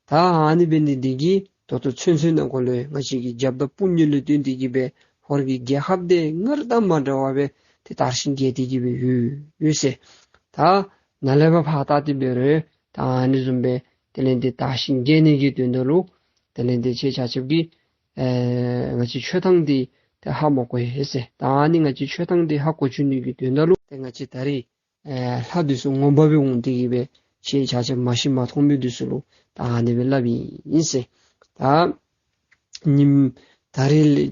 ད་ཨ་ནི་འབད་ནི་འདི་གིས་ད་ལྟོ་ཚུན་ཚོད་ནང་འཁོད་ལུ་ང་བཅས་ཀྱི་རྒྱབ་དང་དཔུང་གཉེན་ལུ་བརྟེན་ཏེ་གིས་སྦེ་ཧོར་གྱི་རྒྱལ་ཁབ་འདི་སྔར་དང་མ་འདྲཝ་སྦེ་ཏེ་དར་ཞིང་རྒྱས་ཏེ་གིས་སྦེ་ཡོད་ཡོད་ཟེར། ད་ནཱ་ལས་ཕར་ཕར་ད་དེ་འབད་རུང་ད་ཨ་ནི་བཟུམ་སྦེ་དེ་ལས་ཏེ་དར་ཞིང་རྒྱས་ནི་གི་དོན་དག་ལུ་དེ་ལས་ཏེ་ཁྱེད་ཆ་ཁྱབ་ཀྱིས་ཨེ་ང་བཅས་མཆོད་ཐང་འདི་ཏེ་ཧ་མ་གོ་ཡི་ཟེར། ད་ཨ་ནི་ང་བཅས་མཆོད་ཐང་འདི་ཧ་གོ་བཅུག་ནི་གི་དོན་དག་ལུ་ཏེ་ང་བཅས་ད་རིས་ཨེ་ལྷ་འདི་ཚུ་ངོ་མ་སྦེ་འོང་སྟེ་གིས་སྦེ་ཁྱེད་ཆ་ཁྱབ་མ་ཤེས་མ་མཐོང་མི་འདི་ཚུ་ལུ་ད་ཨ་ནི་སྦེ་སླབ་ཨིན་ཟེར། ད་ཉིནམ་ད་རིས་ལས་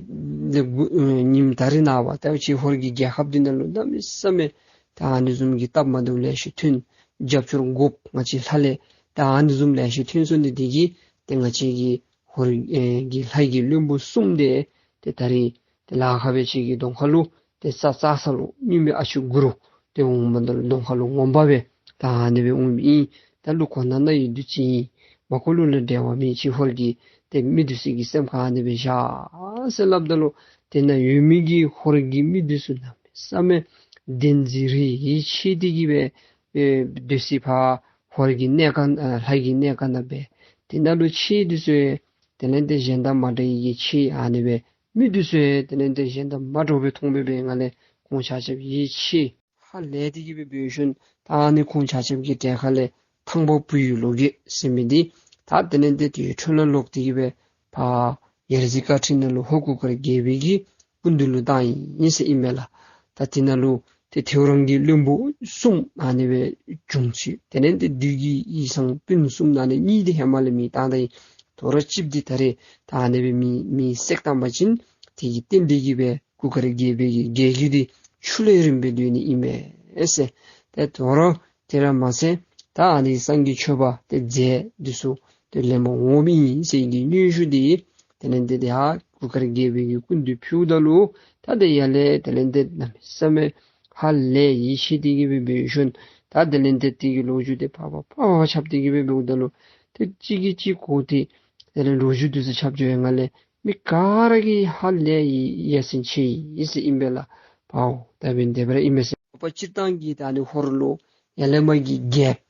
ལས་འགོ་ཨེ་ཉིནམ་ད་རིས་ནངས་པ་ད་ཁྱེད་ཧོར་གྱི་རྒྱལ་ཁབ་འདི་ནང་ལུ་གནམ་མེད་ས་མེད་ད་ཨ་ནི་བཟུམ་གྱི་སྟབས་མ་བདེཝ་ལེ་ཤ་ཐོན། རྒྱབ་སྐྱོར་དགོཔ་ང་བཅས་ལྷ་ལས་ད་ཨ་ནི་བཟུམ་ལེ་ཤ་ཐོན་སོང་ནི་འདི་གིས་ཏེ་ང་བཅས་ཀྱི་ཧོར་ཨེ་གྱི་ལྷ་གི་བློན་པོ་གསུམ་འདི་ཏེ་ད་རིས་ཏེ་ལཱ་ཁག་སྦེ་ཁྱེད་ཀྱི་གདོང་ཁ་ལུ་ཏེ་ས་ས་ས་ལུ་སྙུན་མི་ཨ་ཆུ་གུ་རུ་ཏེ་འོངམ་ད་ལུ་གདོང་ཁ་ལུ་ངོ་མ་སྦེ་ད་ཨ་ནི་སྦེ་འོངམ་ཨིན། ད་ལུ་ཁོ་ན་ན་ཡི་དུས་ཅི་ཨིན། མ་ཁོ་ལུ་ལས་འབྲེལ་བ་མེད། ཁྱེད་ཧོར་གྱི་ཏེ་མི་འདི་ཚུ་གི་སེམས་ཁར་ཨ་ནི་སྦེ་བཞག་ཟེར་སླབ་ད་ལུ་དེ་ནང་ཡོད་མི་གི་ཧོར་གྱི་མི་འདི་ཚུ་གནམ་མེད་ས་མེད་བདེན་འཛིན་རེ་ཡིད་ཆེས་ཏེ་གིས་སྦེ་ཨེ་སྡོད་ས་ཕར་ཧོར་གྱི་གནས་ཁང་ཨ་ལྷ་གི་གནས་ཁང་ནང་སྦེ་དེ་ནང་ལུ་ཁྱེད་འདི་ཚུ་དེ་ལས་ཏེ་གཞན་དང་མ་འདྲ་བའི་གི་ཁྱེད་ཨ་ནི་སྦེ་མི་འདི་ཚུ་ཡང་དེ་ལས་ཏེ་གཞན་དང་མ་འདྲཝ་སྦེ་མཐོང་སྦེ་འབད་ནི་ལས་ཁོང་ཆ་ཁྱབ་ཡིད་ཆེས་ཧ་ལས་ཏེ་གིས་སྦེ་འབད་ཞིནམ་ད་ཨ་ནི་ཁོང་ཆ་ཁྱབ་ཀྱི་གྲལ་ཁ་ལས་ཐང་པ་བུ་ཡི་ལོ་རྒྱུས་ཟེར་མི་འདི་ད་དེ་ལས་ཏེ་དེ་འཕྲོ་ལས་ལོག་སྟེ་གིས་སྦེ་ཕར་ཡ་རྩེ་བཀའ་ཁྲི་ནང་ལུ་ཧོར་གུར་དཀར་རྒྱལ་པོའི་གི་སྐུ་མདུན་ལུ་བཏང་ཡི་ཟེར་ཨིན་མས་ལགས། ད་དེ་ནང་ལུ་ཏེ་ཐེའུ་རང་གི་བློན་པོ་གསུམ་ཨ་ནི་སྦེ་བྱུང་ཅི། དེ་ལས་ཏེ་བདུད་ཀྱི་ཡིག་ཚང་སྤུན་གསུམ་ཨ་ནི་གཉིས་འདི་ཧེ་མ་ལས་མེ་བཏང་ད་ཡི། དོ་རུང་གཅིག་འདི་ད་རེས་ད་ཨ་ནི་སྦེ་མེ་མེ་བསད་བཏང་པ་ཅིན་དེ་གི་རྟེན་འབྲེལ་གྱིས་སྦེ་གུར་དཀར་རྒྱལ་པོའི་གི་རྒྱལ་རྒྱུད་འདི་ཆུ་ལས་རིངམོ་སྦེ་སྡོད་ནི་ཨིན་མས་ཟེར། ཏེ་དོ་རུང་དེ་ར་མ་ཚད་ད་ཨ་ནི་སངས་རྒྱས་ཆོས་པ་ཏེ་རྫས་འདི་ཚུ་ཏེ་ལེན་པར་འོངམ་ཨིན་ཟེར་གྱི་སྙན་ཞུ་འདི་དེ་ལས་ཏེ་ཏེ་ཧ་གུར་དཀར་རྒྱལ་པོའི་གི་སྐུ་མདུན་ཕུལཝ་ད་ལུ་ད་ཏེ་ཡར་ལས་དེ་ལས་ཏེ་གནམ་མེད་ས་མེད་ཧ་ལས་ཡིད་ཆེས་ཏེ་གིས་སྦེ་འབད་ཞིནམ་ད་དེ་ལས་ཏེ་དེ་གི་ལོ་རྒྱུས་འདི་ཕར་ཕར་ཕར་ཕར་ཁྱབ་སྟེ་གིས་སྦེ་འབདཝ་ད་ལུ་ཏེ་གཅིག་གིས་གཅིག་གོ་སྟེ་དེ་ལས་ལོ་རྒྱུས་འདི་ཚུ་ཁྱབ་འགྱོ་བའི་སྒང་ལས་མི་ག་ར་གིས་ཧ་ལས་ཡི་ཡ་མཚན་ཆེ་ཡི་ཟེར་ཨིན་པས་ལགས། པའོ་ད་འབདན་དེ་སྦེ་ར་ཨིན་མས་ཟེར། ད་སྤྱིར་བཏང་གི་ད་ཨ་ནི་ཧོར་ལུ་ཡར་ལས་མར་གྱི་རྒྱལཔོ་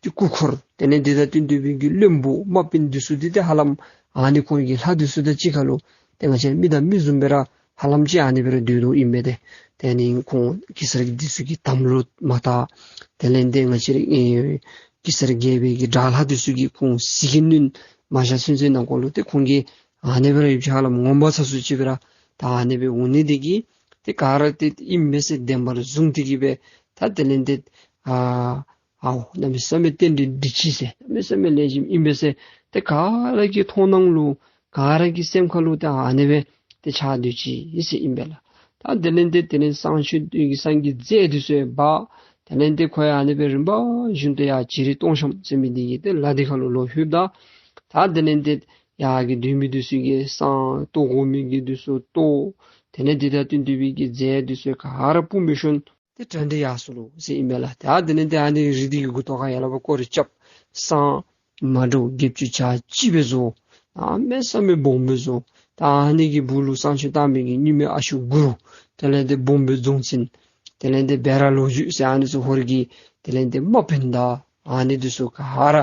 ཏེ་སྐུ་འཁོར་དེ་ལས་ཏེ་ད་དེ་འདི་སྦེ་གི་བློན་པོ་དམག་དཔོན་འདི་ཚུ་འདི་ཏེ་ཧ་ལམ་ཨ་ནི་ཁོང་གི་ལྷ་འདི་ཚུ་དང་གཅིག་ཁར་ལུ་ཏེ་ང་བཅས་མི་དང་མི་བཟུམ་སྦེ་ར་ཧ་ལམ་ཅིག་ཨ་ནི་སྦེ་ར་སྡོད་དོ་ཨིན་མས་ཏེ། ཏེ་ཨ་ནི་ཁོང་གེ་སར་འདི་ཚུ་གི་དམ་ལུ་མ་བཏགས། དེ་ལས་ཏེ་ང་བཅས་ར་ཨེ་གེ་སར་རྒྱལ་པོའི་གི་དགྲ་ལྷ་འདི་ཚུ་གིས་ཁོང་ཟིལ་གྱིས་གནོན་མ་བཞག་ཚུན་ཚོད་ནང་འཁོད་ལུ་ཏེ་ཁོང་གིས་ཨ་ནི་སྦེ་ར་ཡོདཔ་ཅིག་ཧ་ལམ་ངོ་མ་ཚ་སུ་ཅིག་སྦེ་ར་ད་ཨ་ནི་སྦེ་འོང་ནི་འདི་གིས་ཏེ་ག་ར་ཏེ་ཨིན་མས་ཟེར་བདེན་པར་བཟུང་སྟེ་གིས་སྦེ་ད་དེ་ལས་ཏེ་ཨ་ཨའོ་གནམ་མེད་ས་མེད་རྟེན་འབྲེལ་འགྲིག་ཅི་ཟེར། གནམ་མེད་ས་མེད་ལེགས་ཤོམ་ཨིན་པས་ཟེར། ཏེ་ག་ར་གི་མཐོང་སྣང་ལུ་ག་ར་གི་སེམས་ཁ་ལུ་ཏེ་ཨ་ནི་སྦེ་ཏེ་ཆགས་སྡོད་ཅི་ཟེར་ཨིན་པས་ལགས། ད་དེ་ལས་ཏེ་དེ་ལས་སང་ཕོད་དེ་གི་སངས་རྒྱས་རྫས་འདི་ཚུ་ཡང་འབག། དེ་ལས་ཏེ་ཁོ་ཡང་ཨ་ནི་སྦེ་རིམ་པ་བཞིན་དུ་ཡར་བྱེ་རི་སྟོང་གཤམ་ཟེར་མི་འདི་གི་ཏེ་ལ་འདི་ཁ་ལུ་ལོག་ལྷོདཔ་ད། ད་དེ་ལས་ཏེ་ཡར་གྱི་སྡོད་མི་འདི་ཚུ་གིས་བསང་གཏོར་དགོ་མི་གི་འདི་ཚུ་གཏོར། དེ་ལས་ཏེ་ད་དེ་འདི་སྦེ་གི་རྫས་འདི་ཚུ་ག་ར་སྤུངས་སྦེ་ཞིནམ་ཏེ་གྲ་སྒྲིག་ཡར་སོང་ལོ་ཟེར་ཨིན་པས་ལགས། ད་དེ་ལས་ཏེ་ཨ་ནི་རི་འདི་གི་མགུ་ཏོ་ཁར་ཡར་ལས་ཕར་སྐོར་ར་རྐྱབ། བསང་མ་འདྲཝ་བརྒྱད་ཅུ་གྱ་གཅིག་སྦེ་བཟོ། གནམ་མེད་ས་མེད་སྦོམ་སྦེ་བཟོ། ད་ཨ་ནི་གི་སྦུག་ལུ་བསང་མཆོད་བཏང་མི་གི་སྙུན་མའི་ཨ་ཤུག་གུ་རུ་དེ་ལས་ཏེ་སྦོམ་སྦེ་རྫོང་ཆེན་དེ་ལས་ཏེ་སྦེ་ར་ལོ་རྒྱུས་ཟེར་ཨ་ནི་ཚུ་ཧོར་གྱི་དེ་ལས་ཏེ་དམག་དཔོན་དང་ཨ་ནི་འདི་ཚུ་ག་ར་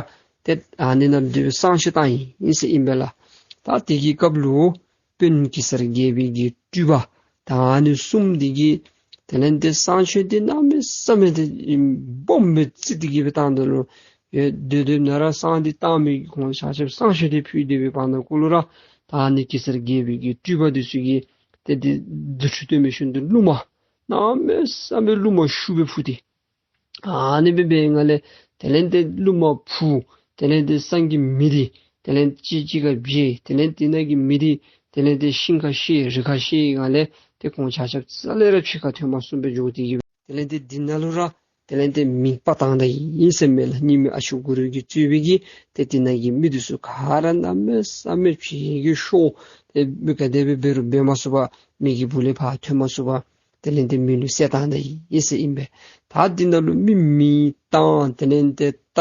ཏེ་ཨ་ནི་ནང་ཏེ་བསང་མཆོད་བཏང་ཡི་ཟེར་ཨིན་པས་ལགས། ད་དེ་གི་སྐབས་ལུ་དཔོན་གེ་སར་རྒྱལ་པོའི་གི་སྤྲུལ་པ་ད་ཨ་ནི་གསུམ་འདི་གིས་དེ་ལས་ཏེ་བསང་མཆོད་འདི་གནམ་མེད་ས་མེད་ཏེ་སྦོམ་སྦེ་བརྩིགས་ཏེ་གིས་སྦེ་བཏང་ད་ལུ་ཡོད། དེ་དེ་ནང་ར་བསང་འདི་བཏང་མི་གི་ཁོང་ཆ་ཁྱབ་བསང་མཆོད་འདི་ཕུལ་ཏེ་སྦེ་བཏང་ད་གུ་ལུ་ར་ད་ཨ་ནི་གེ་སར་རྒྱལ་པོའི་གི་སྤྲུལ་པ་འདི་ཚུ་གིས་ཏེ་ཏེ་རྫུ་འཕྲུལ་སྟོན་མི་ཤུལ་ཏེ་རླུང་མ་གནམ་མེད་ས་མེད་རླུང་མ་ཤུགས་སྦེ་འཕུ་སྟེ་ཨ་ནི་སྦེ་འབད་བའི་སྒང་ལས་དེ་ལས་ཏེ་རླུང་མ་འཕུ། དེ་ལས་ཏེ་བསང་གི་མེ་འདི་དེ་ལས་གཅིག་གཅིག་ཁར་འབྱེད། དེ་ལས་དེ་ནང་གི་མེ་འདི་དེ་ལས་ཏེ་ཤིང་ཁར་བཤེད་རི་ཁར་བཤེད་པའི་སྒང་ལས་ ཏེ་ཁོང་ཆ་ཁྱབ་རྩ་ལས་ར་ཕྱི་ཁར་ཐོན་མ་ཚུགསཔ་སྦེ་འགྱོ་སྟེ་གི་སྦེ། དེ་ལས་ཏེ་འདི་ནང་ལུ་ར་དེ་ལས་ཏེ་མེ་སྤར་བཏང་ད་ཡི་ཟེར་མས་ལགས། ཉིནམ་ཨ་ཤུ་གུ་རུ་གིས་གཙོས་པའི་གི་ཏེ་འདི་ནང་གི་མི་འདི་ཚུ་ག་ར་གནམ་མེད་ས་མེད་བྱེ་གིས་ཤོར། ཏེ་སྦེ་ག་དེ་སྦེ་འབད་རུང་འབད་མ་ཚུགས་པར་མེ་གི་སྦུག་ལས་ཕར་ཐོན་མ་ཚུགས་པར་དེ་ལས་ཏེ་མེ་ལུ་བསད་བཏང་ད་ཡི་ཟེར་ཨིན་པས། ད་འདི་ནང་ལུ་མི་མེ་བཏང་དེ་ལས་ཏེ་རྟ་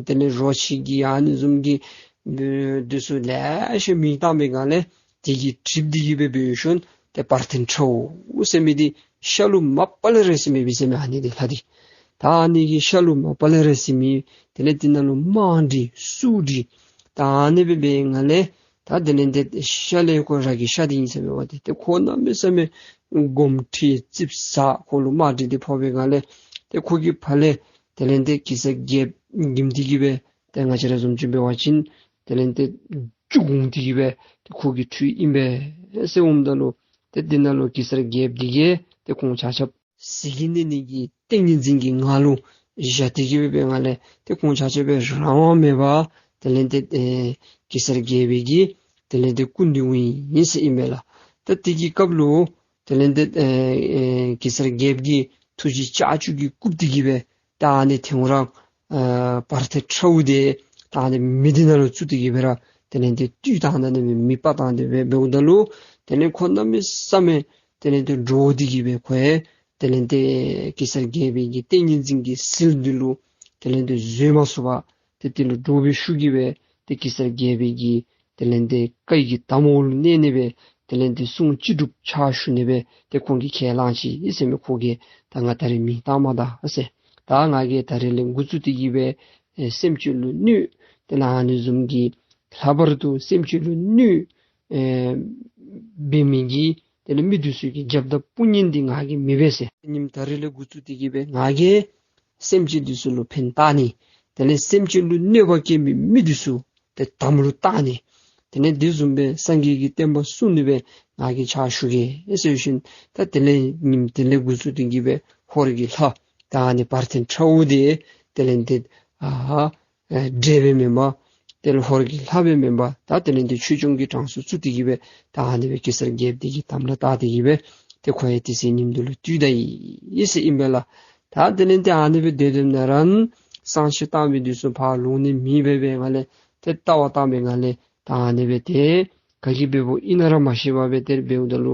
དེ་ལས་རོ་ཁྱི་གི་ཨ་ནི་བཟུམ་གྱི་འདི་ཚུ་ལེ་ཤ་མེ་བཏང་པའི་སྒང་ལས་དེ་གིས་འགྲིབ་སྟེ་གི་སྦེ་འབད་ཞིནམ་ཏེ་བར་ཐེན་ཁྲ་བོ་ཟེར་མི་འདི་ཤ་ལུ་མ་པ་ལས་ར་ཟིན་མི་སྦེ་ཟེར་མས། ཨ་ནི་འདི་ལྷ་འདི་ད་ཨ་ནི་གི་ཤ་ལུ་མ་པ་ལས་ར་ཟིན་མི་དེ་ལས་འདི་ནང་ལུ་དམག་འདི་སུ་འདི་ད་ཨ་ནི་སྦེ་འབད་བའི་སྒང་ལས་ད་དེ་ལས་ཏེ་ཤ་ལས་ཁོ་ར་གི་ཤ་འདི་ཨིན་ཟེར་མས་པ། ཏེ་ཏེ་ཁོ་གནམ་མེད་ས་མེད་དགོངསམ་ཁྲེལ་ཙིགཔ་ཟ། ཁོ་ལུ་དམག་འདི་ཏེ་ཕོག་པའི་སྒང་ལས་ཏེ་ཁོ་གི་ཕར་ལས་དེ་ལས་ཏེ་གེ་སར་རྒྱལཔོ་འགྱིམ་སྟེ་གི་སྦེ་ཏེ་ང་བཅས་ར་བཟུམ་ཅིག་འབད་བ་ཅིན་དེ་ལས་ཏེ་རྒྱུག་འོང་སྟེ་གི་སྦེ་ཏེ་ཁོ་གིས་འཐུ་ཨིན་པས་ཟེར་འོངམ་ད་ལུ་ཏེ་འདི་ནང་ལུ་གེ་སར་རྒྱལཔོ་འདི་གིས་ཏེ་ཁོང་ཆ་ཁྱབ་ཟིལ་གྱིས་གནོན་ནི་གི་ཏིང་ངེ་འཛིན་གྱི་ངང་ལུ་བཞག་སྟེ་གི་སྦེ་འབད་བའི་སྒང་ལས་ཏེ་ཁོང་ཆ་ཁྱབ་སྦེ་རང་དབང་མེད་པར་དེ་ལས་ཏེ་ཨེ་གེ་སར་རྒྱལ་པོའི་གི་དེ་ལས་ཏེ་སྐུ་མདུན་ཨིན་ཟེར་ཨིན་པས་ལགས། ད་དེ་གི་སྐབས་ལུ་དེ་ལས་ཏེ་ཨེ་ཨེ་གེ་སར་རྒྱལཔོ་གིས་ཐུགས་རྗེ་ལྕགས་ཀྱུ་གིས་བཀུག་སྟེ་གི་སྦེ་ད་ཨ་ནི་ཐེངས་རང་ཨ་བར་ཐེན་ཁྲ་བོ་འདི་ད་ཨ་ནི་མེ་འདི་ནང་ལུ་བཙུགས་ཏེ་གི་སྦེ་ར་དེ་ལས་ཏེ་བཏུལ་བཏང་ད་ནི་མེ་མེ་སྤར་བཏང་སྟེ་སྦེ་འབདཝ་ད་ལུ་དེ་ལས་ཁོ་གནམ་མེད་ས་མེད་དེ་ལས་ཏེ་འདྲོག་སྟེ་གི་སྦེ་ཁོ་ཡང་དེ་ལས་ཏེ་གེ་སར་རྒྱལ་པོའི་གི་ཏིང་ངེ་འཛིན་གྱི་ཟིལ་འདི་ལུ་དེ་ལས་ཏེ་བཟོད་མ་ཚུགས་པར་ཏེ་དེ་ལུ་འདྲོག་པའི་ཤུགས་ཀྱིས་སྦེ་ཏེ་གེ་སར་རྒྱལ་པོའི་གི་དེ་ལས་ཏེ་བཀའ་ཡི་གི་དམ་འོག་ལུ་གནས་ནི་སྦེ་དེ་ལས་ཏེ་གསུང་ཅི་སྒྲུབ་ཕྱག་ཞུ་ནི་སྦེ་ཏེ་ཁོང་གིས་ཁས་བླངས་ཅི་ཨིན་ཟེར་མས། ཁོ་གིས་ད་ང་ད་རིས་མེ་བཏང་མ་ད་ཨ་ཟེར། ད་ང་གིས་ད་རིས་ལས་འགོ་བཙུགས་ཏེ་གི་སྦེ་ཨེ་སེམས་ཅན་ལུ་གནོད་དེ་ལས་ཨ་ནི་བཟུམ་གྱི་ལྷག་པར་དུ་སེམས་ཅན་ལུ་གནོད་ཨེ་འབད་མི་གི་དེ་ལས་མི་འདི་ཚུ་གི་རྒྱབ་དང་དཔུང་གཉེན་འདི་ང་གིས་མི་འབད་ཟེར། ཉིནམ་ད་རིས་ལས་འགོ་བཙུགས་ཏེ་གི་སྦེ་ང་གིས་སེམས་ཅན་འདི་ཚུ་ལུ་ཕན་བཏགས་ནི། དེ་ལས་སེམས་ཅན་ལུ་གནོད་པ་བཀལ་མི་མི་འདི་ཚུ་ཏེ་དམ་ལུ་བཏགས་ནི། དེ་ལས་དེ་བཟུམ་སྦེ་སངས་རྒྱས་ཀྱི་བསྟན་པ་སྲུང་ནི་སྦེ་ང་གིས་ཕྱག་ཞུ་གེ་ཟེར་ཞིནམ་ད་དེ་ལས་ཉིནམ་དེ་ལས་འགོ་བཙུགས་ཏེ་གི་སྦེ་ཧོར་གྱི་ལྷ་ད་ཨ་ནི་བར་ཐེན་ཁྲ་བོ་འདི་དེ་ལས་ཏེ་ཨ་ཨེ་འདྲེ་སྦེ་མེན་པར་དེ་ལས་ཧོར་གྱི་ལྷ་སྦེ་མེན་པར་ད་དེ་ལས་ཏེ་ཆོས་སྐྱོང་གི་གྲངས་སུ་བཙུགས་ཏེ་གི་སྦེ་ད་ཨ་ནི་སྦེ་གེ་སར་རྒྱལཔོ་འདི་གི་དམ་ལ་བཏགས་ཏེ་གི་སྦེ་ཏེ་ཁོ་ཡང་དེ་ཚེ་ཉིནམ་དེ་ལུ་བཏུལ་ད་ཡི་ཟེར་ཨིན་པས་ལགས། ད་དེ་ལས་ཏེ་ཨ་ནི་སྦེ་སྡོད་སྡོདཔ་ད་ར་གསང་སྤྱོད་བཏང་མི་འདི་ཚུ་ཕར་ལོག་ནི་མེདཔ་སྦེ་འབད་བའི་སྒང་ལས་ཏེ་ལྟ་བར་བཏང་པའི་སྒང་ལས་ད་ཨ་ནི་སྦེ་ཏེ་ག་གིས་འབདཝ་ཨིན་ན་ར་མ་ཤེས་པར་སྦེ་ཏེ་འབདཝ་ད་ལུ་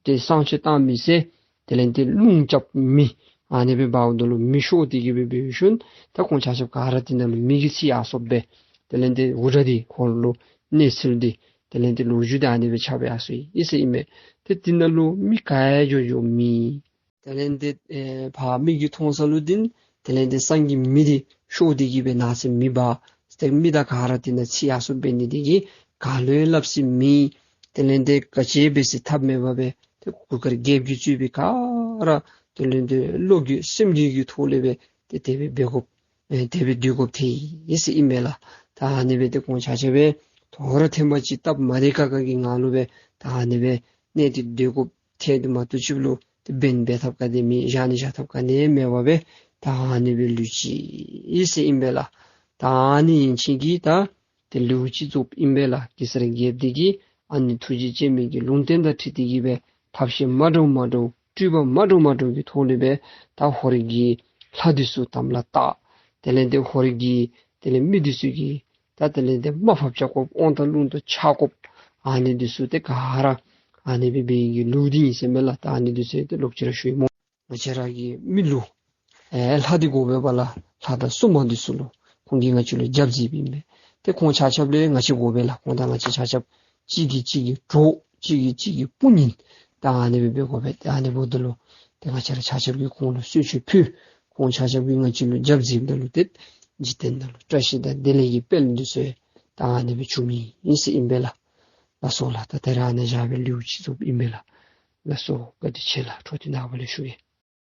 ཏེ་གསང་སྤྱོད་བཏང་མི་ཟེར་དེ་ལས་ཏེ་རླུང་རྐྱབ་མི་ཨ་ནི་སྦེ་འབདཝ་ད་ལུ་མེ་ཤོར་ཏེ་གི་སྦེ་འབད་ཞིནམ་ད་ཁོང་ཆ་ཁྱབ་ག་ར་དེ་ནང་ལུ་མེ་གིས་འཚིག་ཡར་སོཔ་སྦེ་དེ་ལས་ཏེ་འུར་སྒྲ་འདི་ཁོང་ལུ་གནས་ཚུལ་འདི་དེ་ལས་ཏེ་ལོ་རྒྱུས་འདི་ཨ་ནི་སྦེ་ཁྱབ་ཡར་སོ་ཡི་ཟེར་ཨིན་མས། ཏེ་དེ་ནང་ལུ་མི་ག་ཡང་འགྱོ་འགྱོཝ་མེད། དེ་ལས་ཏེ་ཨེ་ཕར་མི་གིས་མཐོང་ས་ལུ་འདི་དེ་ལས་ཏེ་སངས་རྒྱས་མི་འདི་ཤོར་ཏེ་གི་སྦེ་ནགས་ཚལ་མེ་འབར་ཏེ་མི་དང་ག་ར་དེ་ནང་འཚིག་ཡར་སོཔ་འབད་ནི་དེ་གིས་ག་ལུ་ཡང་སླབ་ས་མེད། དེ་ལས་ཏེ་ག་ཅི་འབད་ས་ཐབས་མེད་པར་སྦེ་ཏེ་གུར་དཀར་རྒྱལཔོ་གིས་གཙོས་པའི་ག་ར་དེ་ལས་ཏེ་བློ་འགྱོད་སེམས་འགྱོད་ཀྱི་ཐོག་ལས་སྦེ་ཏེ་དེ་སྦེ་འབད་དགོཔ་ཨེ་དེ་སྦེ་སྡོད་དགོཔ་ཐལ་ཡི་ཟེར་ཨིན་མས་ལགས། ད་ཨ་ནི་སྦེ་ཏེ་ཁོང་ཆ་ཁྱབ་སྦེ་དོ་རུང་ཐེངས་མ་ཅིག་སྟབས་མ་བདེ་ཁག་ཁ་གི་ངང་ལུ་སྦེ་ད་ཨ་ནི་སྦེ་གནས་ཏེ་སྡོད་དགོཔ་ཐལ་དོ་མ་གཏོགས་ཅིག་ལུ་ཏེ་འབད་ནི་འབད་ཐབས་ག་ནི་མེད། བཞག་ནི་བཞག་ཐབས་ག་ནི་མེད་པར་སྦེ་ད་ཨ་ནི་སྦེ་ལུས་ཅི་ཟེར་ཨིན་པས་ལགས། ད་ཨ་ནི་ཡན་ཆད་ཀྱིས་ད་ཏེ་ལེའུ་ཅིག་རྫོགསཔ་ཨིན་པས་ལགས། གེ་སར་རྒྱལཔོ་འདི་གིས་ཨ་ནི་ཐུགས་རྗེ་ཆེན་པོའི་གི་ལུང་བསྟན་དང་འཁྲིལ་ཏེ་གི་སྦེ་ཐབས་ཤེས་མ་འདྲཝ་མ་འདྲཝ་སྤྲུལ་པ་མ་འདྲཝ་མ་འདྲཝ་གི་ཐོག་ལས་སྦེ་ད་ཧོར་གྱི་ལྷ་འདི་ཚུ་དམ་ལ་བཏགས། དེ་ལས་ཏེ་ཧོར་གྱི་དེ་ལས་མི་འདི་ཚུ་གི་ད་དེ་ལས་ཏེ་དམའ་ཕབ་རྐྱབ་དགོཔ་དབང་ཐང་རླུང་རྟ་ཆག་དགོཔ་ཨ་ནི་འདི་ཚུ་ཏེ་ག་ར་ཨ་ནི་སྦེ་འབད་ནི་གི་ལེའུ་འདི་ཨིན་ཟེར་མས་ལགས། ད་ཨ་ནི་འདི་ཚུ་ཏེ་ལོག་ཅི་ར་ཞུ་ཡི་སྨོ། ང་བཅས་ར་གི་མི་ལུ་ཨེ་ལྷ་འདི་དགོ་པས་པ་ལགས། ལྷ་དང་སྲུང་མ་འདི་ཚུ་ལུ་ཁོང་གིས་ང་བཅས་ལུ་རྒྱབ་གཟིགས་པའི་མས། ཏེ་ཁོང་ཆ་ཁྱབ་ལས་ང་བཅས་དགོ་པས་ལགས། ཁོང་དང་ང་བཅས་ཆ་ཁྱབ་གཅིག་གིས་གཅིག་གི་གྲོགས་གཅིག་གིས་གཅིག་གི་དཔུང་གཉེན་ད་ཨ་ནི་སྦེ་འབད་དགོ་པས། ཏེ་ཨ་ནི་འབདཝ་ད་ལུ་ཏེ་ང་བཅས་ར་ཆ་ཁྱབ་ཀྱིས་ཁོང་ལུ་གསོལ་མཆོད་ཕུལ། ཁོང་ཆ་ཁྱབ་ཀྱིས་ང་བཅས་ལུ་རྒྱབ་གཟིགསཔ་ད་ལུ་ཏེ་འཇིག་རྟེན་ནང་ལུ་བཀྲ་ཤིས་དང་བདེ་ལེགས་ཀྱི་དཔལ་འདི་ཚུ་ད་ཨ་ནི་སྦེ་འབྱུང་ནི་ཨིན་ཟེར་ཨིན་པས་ལགས། ལགས་སོ་ལགས། ད་ད་རིས་ཨ་ནཱ་བཞག་སྦེ་ལེའུ་ཅིག་རྫོགསཔ་ཨིན་པས་ལགས། ལགས་སོ། བཀའ་དྲིན་ཆེ་ལགས། འཕྲོ་འདི་ནངས་པ་ལས་ཞུ་གེ།